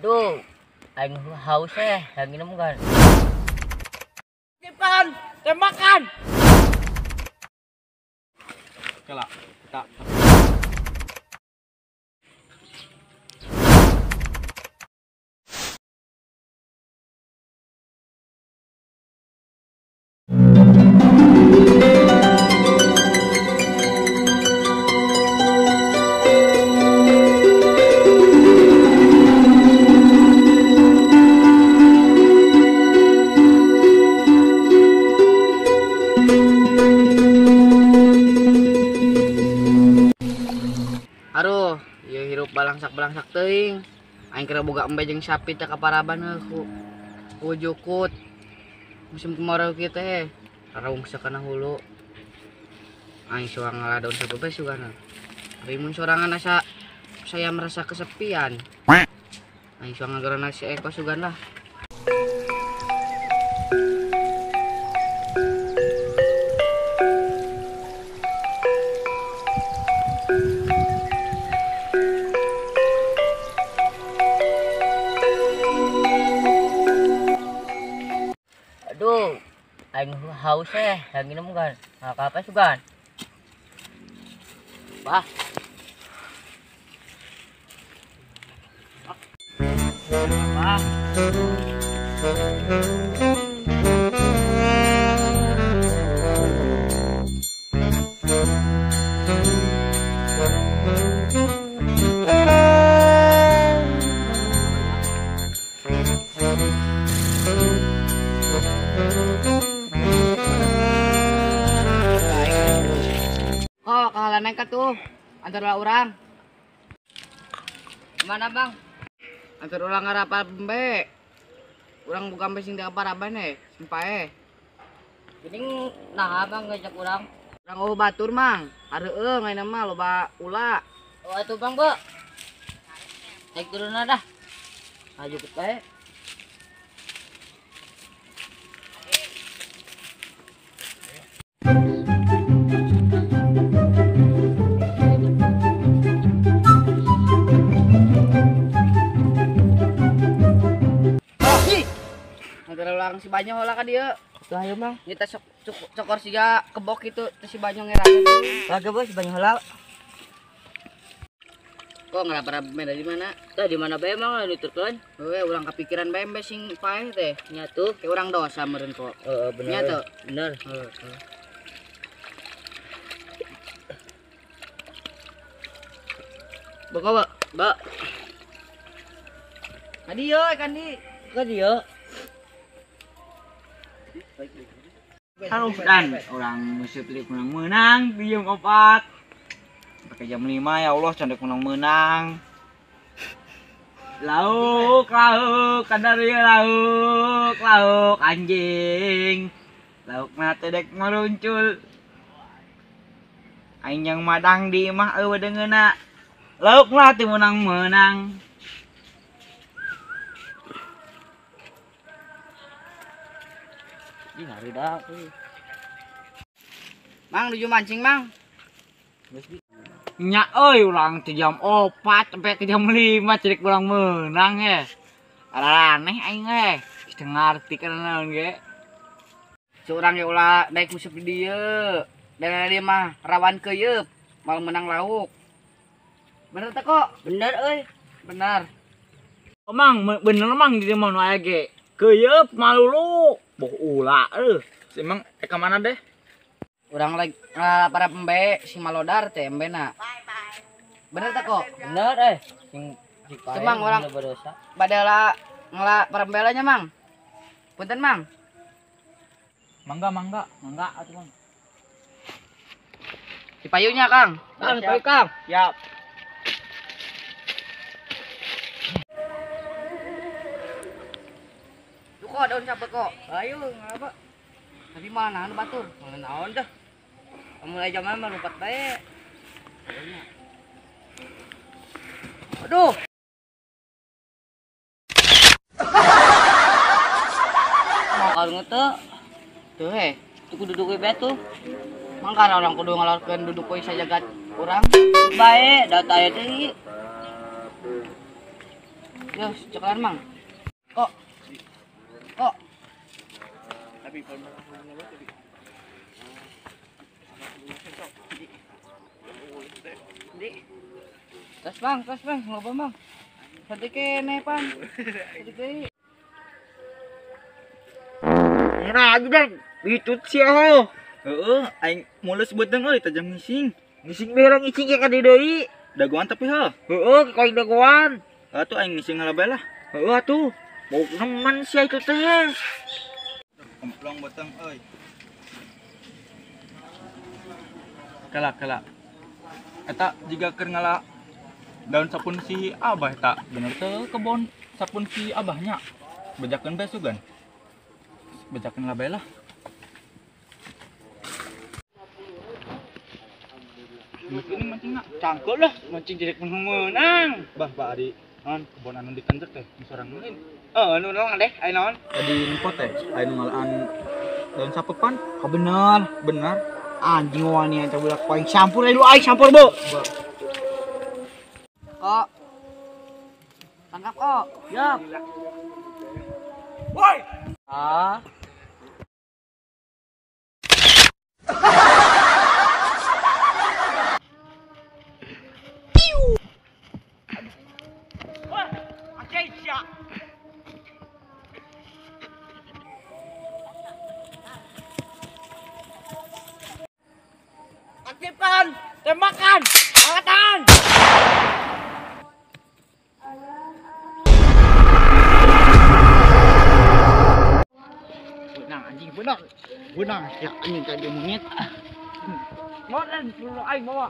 Aduh, aing haus yang minum kan. Tembakan, tembakan. Kelak, kita. Aduh, ieu hirup balangsak-balangsak teuing. Aing keur boga embe jeung sapi teh kaparaban heuh ku jukut. Musim kemarau kieu teh, rarungsa kana hulu. Aing soang ngala daun sapu bae sugana. Tapi mun sorangan asa saya merasa kesepian. Aing soang ngagarana si Eko sugan lah. Aduh, aing haus yang minum kan. Apa sugan? Bah. Bah. Kok kahalan naik tuh antar orang. Mana bang? Antar orang ngarapal embe. Urang buka embe sing diaparaban sempae. Geuning nah bang ngajak urang. Urang eueuh batur mang. Areueung ayeuna mah loba ula. Oh atuh bang, Bu. Naik turun dah. Maju ke bae. Ulang si Banyo lah ka dieu. Tuh ayo mang. Kita sok cokor siga kebok itu teh si Banyo ngerakeun. Lagi bos si Banyo heula. Kok ngelapar dari mana? Tah di mana bae mang nuturkeun? Heuh, urang kepikiran bae embe sing paeh teh. Nya tuh kayak urang dosa meureun kok. Heeh, bener. Nya tuh. Bener. Heeh. Beko, Bek. Bek. Ka dieu kan di. Ka dieu. Harus dan orang musuh pilih menang-menang di jam 4 pakai jam 5 ya Allah candek menang-menang lauk lauk kadar ya lauk lauk anjing lauk nate dek meruncul aing yang madang di imah eueuh deungeuna lauk nate menang-menang. Ih, ngari dah. Mang, nuju mancing, Mang. Nya euy urang teh jam 4 sampai ke jam 5 cerik urang menang ya. Aneh aing eh. Teu ngarti kana naon ge. Seurang ge ulah naik musuh di dieu. Dan dia mah rawan keuyeub, mal menang lauk. Bener teh kok? Bener euy. Bener. Oh, Mang, bener Mang di dieu mah nu aya ge. Keuyeub malulu. Boh ula euy. Si Mang ka mana deh? Urang lagi para embe si malodar teh embena. Bener teh kok? Bener eh. Sing Mang urang badala ngela para embelanya Mang. Punten Mang. Mangga mangga, mangga atuh Mang. Di payunya Kang. Kang, payu Kang. Siap. Kok daun siapa kok? Ayo ngapa? Tapi mana anu batur? Mana naon dah. Mulai jam mah lompat bae. Aduh. Mau teu? Tuh he, tuh kudu duduk bae tuh. Mangkana orang kudu ngalorkeun duduk we sajagat urang. Bae, da taya deui. Yo, ceklan Mang. Kok. Kok. Tas Bang, loba Bang. Sadik kene pan. Sadik deui. Nah, aja bitut sia ho. Heeh, aing mules beuteung euy tajam ngising. Ngising beurang ngising ka di deui. Dagoan tapi heuh. Heeh, koin dagoan. Atuh aing ngising heula bae lah. Heeh atuh. Bau nemen sia itu teh. Kemplong beuteung euy. Kala. Eta jiga keur ngala daun sapun si abah eta. Bener teu kebon sapun si abahnya. Bejakeun bae sugan. Bejakeun lah bae lah. Ini mancing nak cangkul lah, mancing jadi menang. Bah, Pak Ari, non kebon anu dikenjek teh, sorang lain. Nu naon deh, aya naon? Tadi nempo teh, aya nu ngalaan daun sapepan. Ka bener, bener. Anjing wani eta budak paling sampur aya aing sampur, Bu. Kok. Tangkap kok. Yap. Woi. Ah. Aktifkan tembakan, angkat tangan. Benang anjing, benang, benang. Ya anjing tadi monyet. Mau dan dulu aing bawa.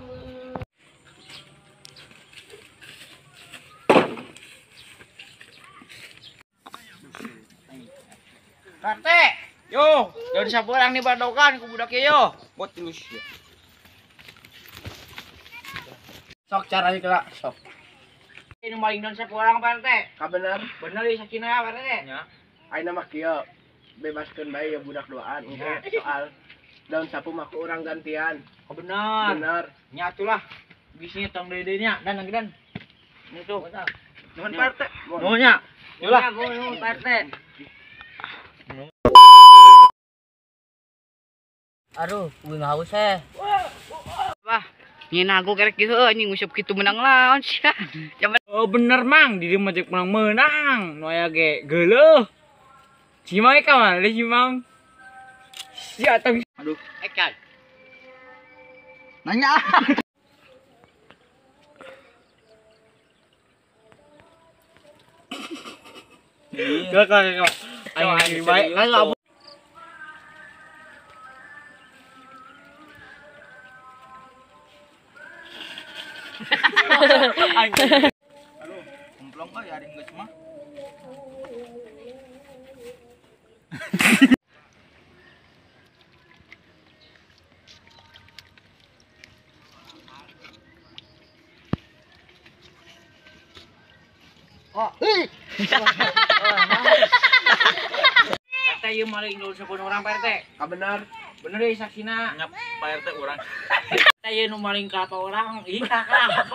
Karte, yo, daun sapu orang nih badogan ku budak yo. Buat terus ya. Sok caranya kelak, sok. Ini maling daun sapu orang Pak RT. Ka bener. Bener ieu sakina Pak RT. Nya. Ayeuna mah kieu. Bebaskeun bae ya budak duaan engke soal daun sapu mah ku urang gantian. Ka bener. Bener. Nya atulah. Bisnya tong deui nya dan lagi dan. Ini tuh. Nuhun Pak RT. Nuhun nya. Yulah. Nuhun Pak RT. Aduh, gue haus eh. Wah, nyeuna aku kerek kieu anjing ngusup kitu menang lawan sia. Oh bener Mang, di dieu mah cek menang-menang. Nu aya ge geuleuh. Cimang ka mana deui Cimang? Sia tong. Aduh, ekan. Nanya. Kok. Aing baik. Aduh, kemplong euy ari geus mah. Kok. Kata ieu maling daun sapun urang Pak RT. Ka bener. Bener euy saksina. Nya Pak RT urang. Kata ieu nu maling kelapa urang, ih kakak.